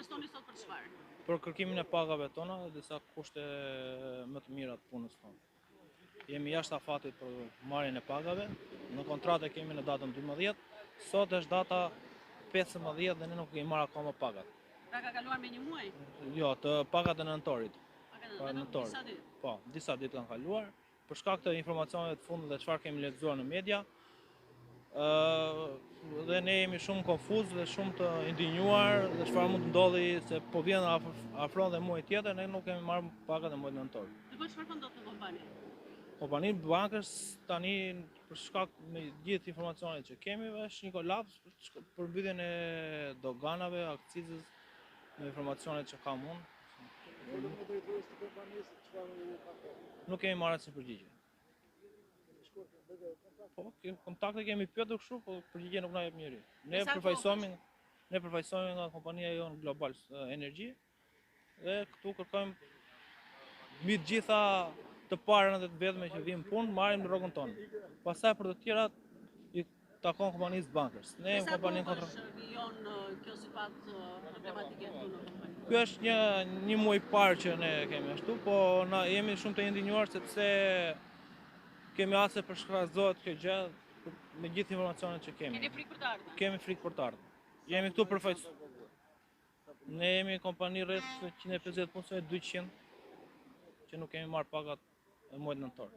Protestoni sot për çfarë? Për kërkimin e pagave tona dhe disa kushte më të mira të punës tonë. Jemi jashtë afatit për marrjen e pagave. Në kontratë e kemi në datën 12. Sot është data 15 dhe ne nuk kemi marrë akoma pagat. Pra ka kaluar me një muaj? Jo, të pagat e nëntorit. Pagat e nëntorit. Disa ditë. Po, disa ditë kanë kaluar. Për shkak të informacioneve të fundit dhe çfarë kemi lexuar në media, ë dhe ne jemi shumë konfuz dhe shumë të indinjuar dhe çfarë mund të ndodhi se po vjen afron dhe muaji tjetër, ne nuk kemi marrë pagat e muajit nëntor. Dhe po çfarë po ndodh në kompani? Kompani bankës tani për shkak me gjithë informacionet që kemi është një kolaps për mbylljen e doganave, akcizës, me informacionet që kam unë. Nuk kemi marrë asnjë përgjigje. Po, kontakte kemi pyetur kështu, po përgjigje nuk na jep njeri. Ne përfaqësohemi ne përfaqësohemi nga kompania jonë Global Energy dhe këtu kërkojmë mbi të gjitha të parën dhe të vetme që vijmë punë, marrim rrogën tonë. Pastaj për të tjerat i takon kompanisë Bankers. Ne jemi kompani kontra. Vijon kjo situatë problematike këtu në kompani. Ky është një një muaj parë që ne kemi ashtu, po na jemi shumë të indinjuar sepse kemi ase përshkallëzohet kjo gjë me gjithë informacionet që kemi. Keni frikë për të ardhmen? Kemi frikë për të ardhmen. Jemi këtu përfaqësu. Ne jemi kompani rreth 150 punësore 200 që nuk kemi marrë pagat e muajit nëntor.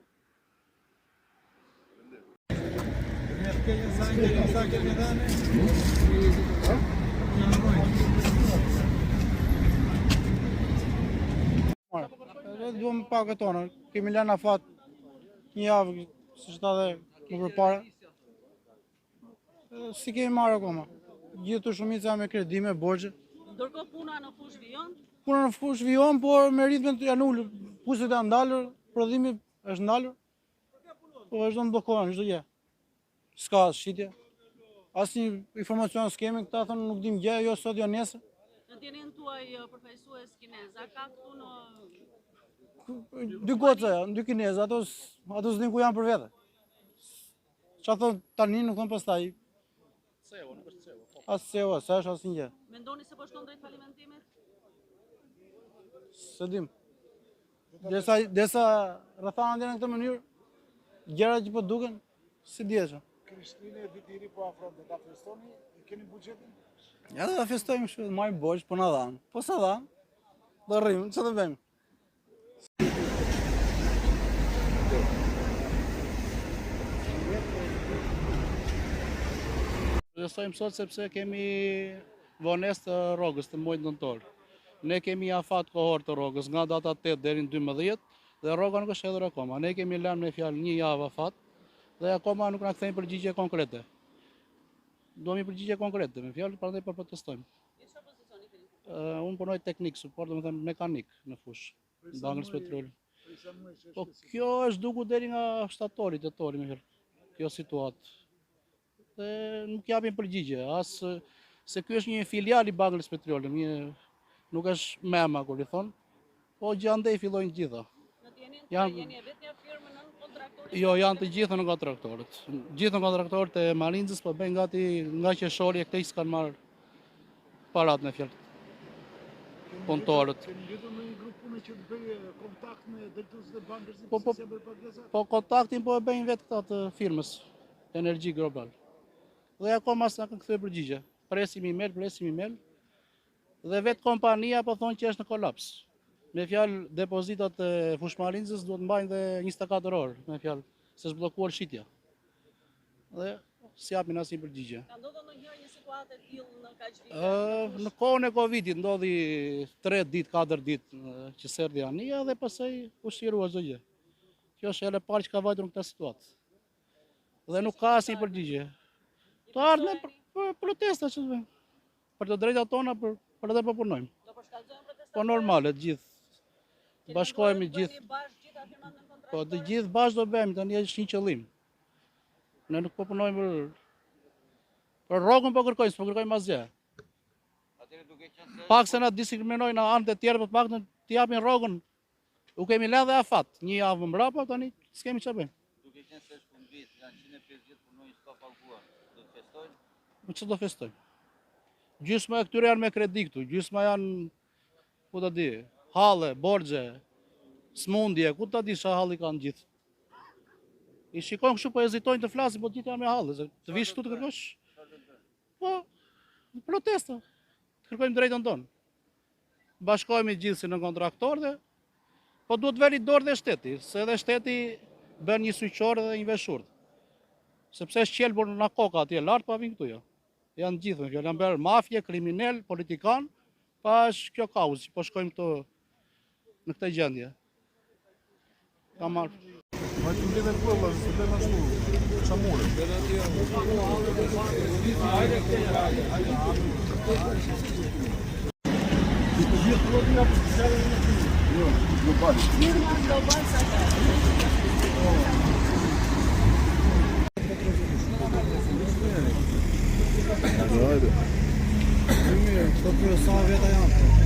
Ne duam pagat tona, kemi lënë afat një javë, siç tha dhe më përpara. S'i kemi marrë akoma. Gjithë shumica me kredi, me borxhe. Ndërkohë puna në fushë vijon? Puna në fushë vijon, por me ritmet janë ulur, puset janë ndalur, prodhimi është ndalur. Po vazhdon të bllokohen çdo gjë. S'ka as shitje. Asnjë informacion s'kemi, këta thonë nuk dim gjë, jo sot, jo nesër. Në dijeninë tuaj përfaqësues kinez, a ka këtu në dy goca janë, dy kinez, ato ato s'din ku janë për vete. Ça thonë tani, nuk thonë pastaj. CEO, nuk është CEO. Po. As CEO, s'është asnjë gjë. Mendoni se po shkon drejt falimentimit? S'e dim. Derisa derisa rrethanat janë në këtë mënyrë, gjërat që po duken, s'i dihet ça. Krishtlindja e Viti i Ri po afron, do ta festoni? E keni buxhetin? Ja do ta festojmë kështu, marrim borxh, po na dhanë. Po s'na dhanë, do rrimë, ç'do bëjmë? Protestojmë sot sepse kemi vonesë të rrogës të muajit nëntor. Ne kemi afat kohor të rrogës nga data 8 deri në 12 dhe rroga nuk është hedhur akoma. Ne kemi lënë me fjalë një javë afat dhe akoma nuk na kthejnë përgjigje konkrete. Duam një përgjigje konkrete, me fjalë, prandaj po protestojmë. Unë punoj teknik, suport, domethënë mekanik në fushë, në Bankers Petrol. Po kjo është duku deri nga shtatori, tetori, me fjalë, kjo situatë. Dhe nuk japin përgjigje, as se ky është një filial i Bankers Petrol, një nuk është mema kur i thonë, po gjithandej fillojnë gjitha. Në dijeninë tuaj jeni e vetmja firmë nënkontraktorë? Jo, janë të gjithë nënkontraktorët. Gjithë nënkontraktorët e Marinzës po bëjnë gati nga qershori e këtej s'kanë marrë parat me fjalë. Punëtorët. Keni ngritur ndonjë grup pune që të bëjë kontakt me drejtuesit e Bankersit po, po, po kontaktin po e bëjnë vetë këta të firmës Energy Global. Dhe akoma s'na kanë kthyer përgjigje. Presim email, presim email. Dhe vetë kompania po thonë që është në kolaps. Me fjalë, depozitat e Fushë-Marinzës duhet mbajnë dhe 24 orë, me fjalë, se është bllokuar shitja. Dhe s'japin asnjë përgjigje. Ka ndodhur ndonjëherë një situatë e tillë në kaq vite? Në kohën e Covidit ndodhi 3 ditë, 4 ditë që s'erdhi anija dhe pastaj u çlirua çdo gjë. Kjo është hera e parë që ka vajtur në këtë situatë. Dhe nuk ka asnjë përgjigje. Të ardhme për, për protesta që të bëjmë. Për të drejtat tona, për, për atë po punojmë. Do përshkallëzohen protestat? Po normale, të gjithë. Bashkohemi gjithë. Po të gjithë bashkë do bëjmë, tani është një qëllim. Ne nuk po punojmë për për rrogën po kërkojmë, s'po kërkojmë asgjë. Pak se na diskriminojnë në anët e tjera, po të paktën t'i japin rrogën U kemi lënë dhe afat, një javë më mbrapa, tani s'kemi çfarë bëjmë. Duke qenë se është fundvit, janë 150 punonjës pa paguar, do të festojnë? Po ç'do festojmë? Gjysma e këtyre janë me kredi këtu, gjysma janë, ku ta di, halle, borxhe, smundje, ku ta di ça halli kanë gjithë. I shikon kështu po hezitojnë të flasin, po gjithë janë me halle, se të vish këtu të kërkosh. Po, në protesta, të kërkojmë drejtën tonë. Bashkohemi gjithë si nënkontraktorë dhe po duhet të vëri dorë dhe shteti, se edhe shteti bën një sy qorr dhe një vesh shurdh. Sepse është qelbur nga koka atje lart, pa vin këtu jo. Janë gjithë me fjalë, janë bërë mafie, kriminel, politikan, pa është kjo kauzë që po shkojmë këtu në këtë gjendje. Ka marrë. Ma të mbledhë vëlla, se bëjmë ashtu, çamurë. Firma Global sa ka. Mirë, këto pyet sa veta janë.